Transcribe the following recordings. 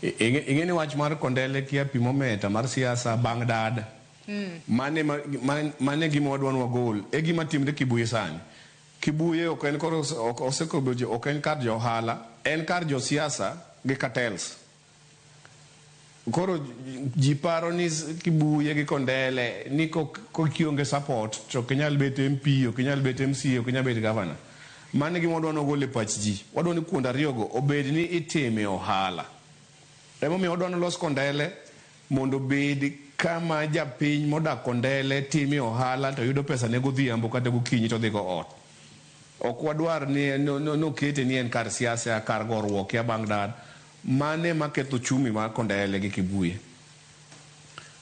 Ing'e ni wach mar Kondele kia pimometa mar siasa bang' dad. Mane mane gima wadwa ni wagol. E gima timre Kibuye sani. Kibuye ok en koro osekobedo ok en kar jo ohala, en kar jo siasa gi cartels. Koro ji paro ni Kibuye gi Kondele ni kionge support to ok inyal bet MP, ok inyal bet MCA, ok inyal bet governor. Mano e gima wadwa ni wagol e pach ji. Wadwa ni kuonde ariyogo obed ni itime ohala. Emomiyo wadwa ni los Kondele mondo obed kama japiny modak Kondele time ohala to yudo pesa ne godhiambo kata gokinyi to odhigo ot. Ok wadwar ni nokete ni en kar siasa, kar goruok ya bang' dad. Mano ema ketho uchumi mar Kondele gi Kibuye.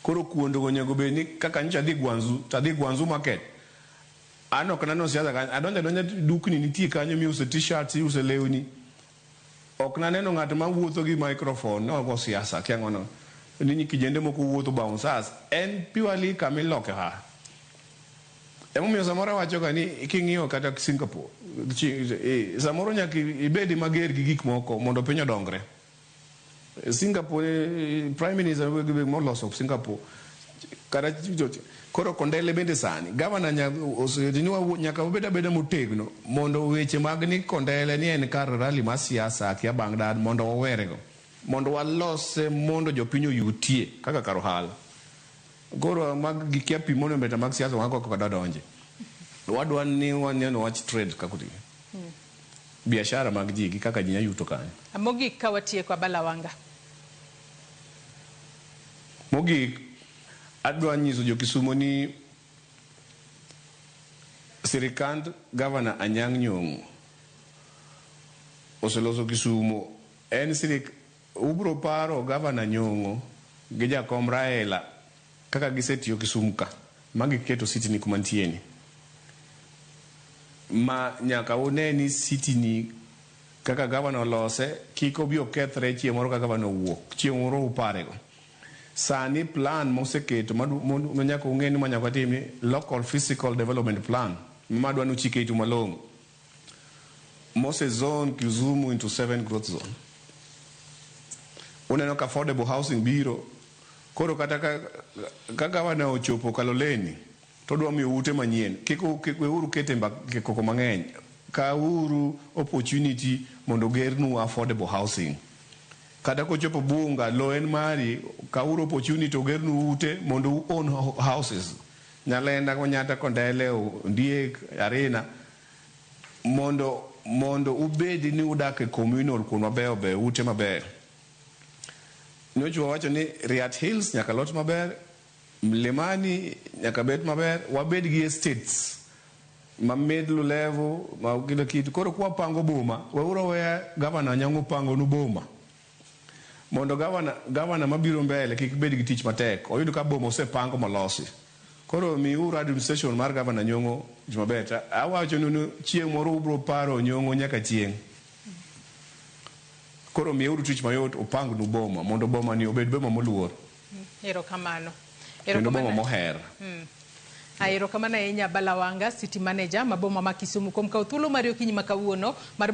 Koro kuondego onego bed ni kaka nyocha adhi Gwanzu, to adhi Gwanzu market. An ok naneno siasa kanyo. Adonjo adonja dukni nitie kanyo miuse t-shirts, iuse lewni. Ok naneno ng'at ma wuotho gi microphone no go siasa akia ng'ono. Ni kijende moko wuotho bouncers. En purely kama iloke ohala. Emomiyo samoro awacho ga ni king'iyo kata Singapore, samoro nyaka ibed mager gi gik moko mondo piny odongre. Singapore, Prime Minister moloso Singapore, kata koro Kondele bende sani, governor nyaka wabed abeda motegno mondo weche mag ni Kondele ni en kar rally mar siasa akia bang' dad mondo wawerego. Mondo walose mondo jopiny oyutie kaka kar ohala. Koro mag gikia pi mondo mbeta mag siasa wako ok wadwa donje. Wadwa ni waneno wach trade kaka oting'o. Biashara mag ji gi kaka ji nyalo yuto kanyo. Mogik ka watieko Abala Wanga. Mogik, adwa nyiso jo Kisumo ni sirikand Governor Anyang' Nyong'o oseloso Kisumo. En sirik ubro paro Governor Nyong'o gi jakom Raila kaka gisetiyo Kisumu ka ma giketo city ni kuma nitie ni. Ma nyaka une ni city ni kaka governor olose kik obi okethre chieng' moro ka governor owuok. Chieng' moro uparego. Sani plan moseketo ma nyaka ung'e ni ma nyaka watim ni local physical development plan ma adwa ni uchike itu malong'o. Mose zone Kisumu into 7 growth zone. Uneno ka affordable housing biro. Koro kata ka governor ochopo Kaloleni to odwa miyo ute manyien. Kik weuru kete koko mang'eny. Kawuru opportunity mondo ogernu affordable housing. Kata kochopo Bunga, lo en mari, kawuru opportunity ogernu ute mondo u own houses. Nyalenda, Manyata, Kondele, Ondiek, Arena. Mondo ubed ni udak e communal kuond mabeyo beyo, ute mabeyo. Nyocha wawacho ni Riat Hills nyaka lot maber, Mlimani nyaka bed maber, wabed gi estates ma middle level, ma kila kitu. Koro kwa pango boma, weuru aweya Governor Anyang'o pango nu boma. Mondo governor mabiro mbele kik bed gi tich matek, oyud ka boma osepango molosi. Koro miuru administration mar Governor Nyong'o tich maber. Awacho nu chieng' moro ubro paro Nyong'o nyaka chieng'. Koro miuru tich mayot opang nu boma mondo boma ni obed boma moluor. Erokamano. Kendo boma moher. Erokamano ahinya Abala Wanga, City Manager ma boma ma Kisumu kuom kawo thuolo mari okinyi ma kawuono mar